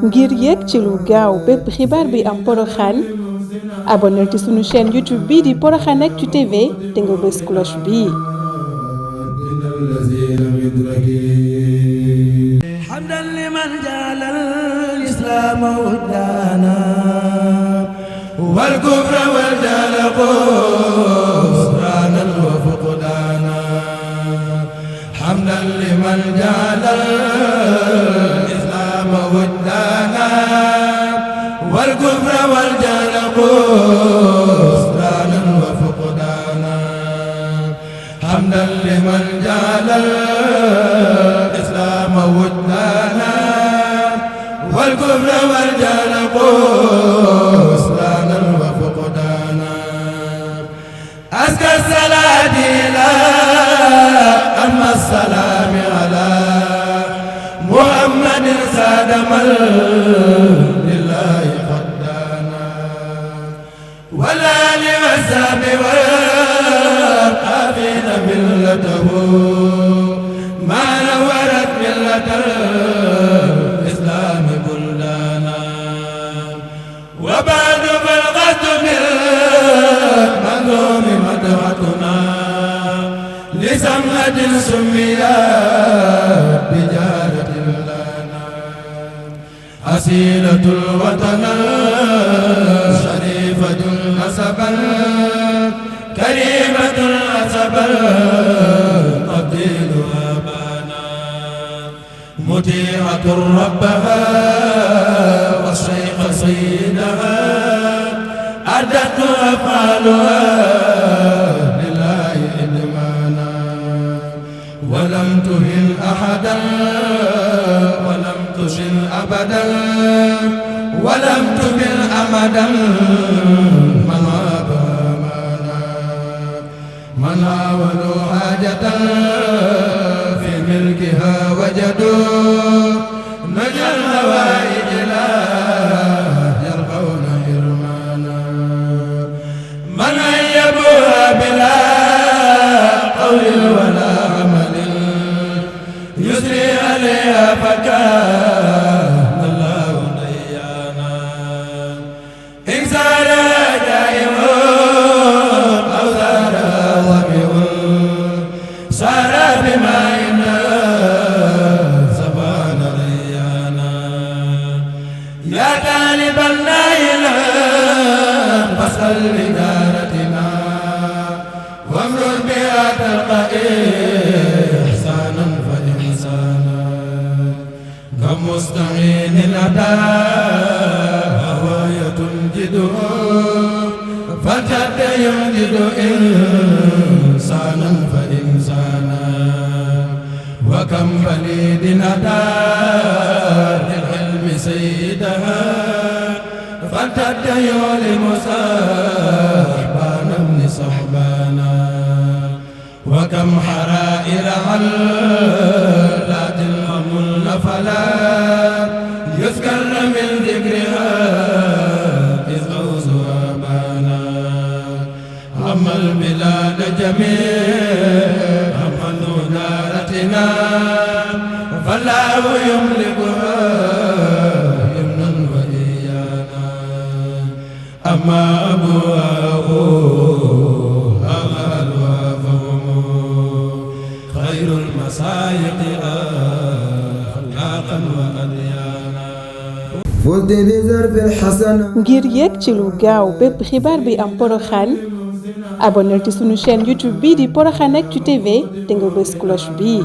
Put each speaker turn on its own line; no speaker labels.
ngir yéeg ci lu gaaw bépp xibaar bi am Porokhane abonneel ci sunu chaîne YouTube bii di Porokhane Actu TV te nga bës cloche bii.
حمدا لمن جعل الإسلام ودانا والكفر والجهل خسرانا وفقدانا حمدا لمن جعل الإسلام ودانا والكفر والجهل خسرانا وفقدانا حمدا لمن جعل الإسلام ودانا والكفر والجهل خسرانا وفقدانا أزكى الصلاة إلى أما السلام على محمد ساد من لله خدانا والآل والصحب والقافين ملته ما نورت ملة الإسلام بلدانا وبعد فالغد بالمنظوم مدعتنا لسمعة سميت بجارة لنا أصيلة الوطن شريفة نسبا كريمة نسبا تبديلها بانا مطيعة ربها والشيخ سيدها أدت أفعالها لله إدمانا ولم تهن أحدا ولم تشن أبدا ولم تمل أمدا من غاب أمانا من حاولوا حاجة في ملكها وجدوا نجا الهوائج لا يرقون حرمانا من أيبوها بلا قول ولا عمل يسري عليها فكان الله ديانا إن سار دائم أو سار ظبي سار بما إن سبحان ريانا يا طالب النائل فاسأل لدارتنا وامرر بها تلقى إحسانا فإحسانا كمستعين أتى هواية تنجده فالجد يمجد إنسانا فإنسانا وكم بليد أتى للعلم سيدها فالجد يعلم صاحبانا من صحبانا وكم حرائر علات الغمل فلا يذكر من ذكرها إذ غوزها بانا أما البلاد جميع أما دارتنا فالله يملكها يمنا وإيانا أما أبواه أغالها فهم خير المسايق أخلاقا وأديانا
ngir yéeg ci lu gaaw bépp xibaar bi am Porokhane abonneel ci sunu chaîne YouTube bii di Porokhane Actu TV te nga bës cloche bii.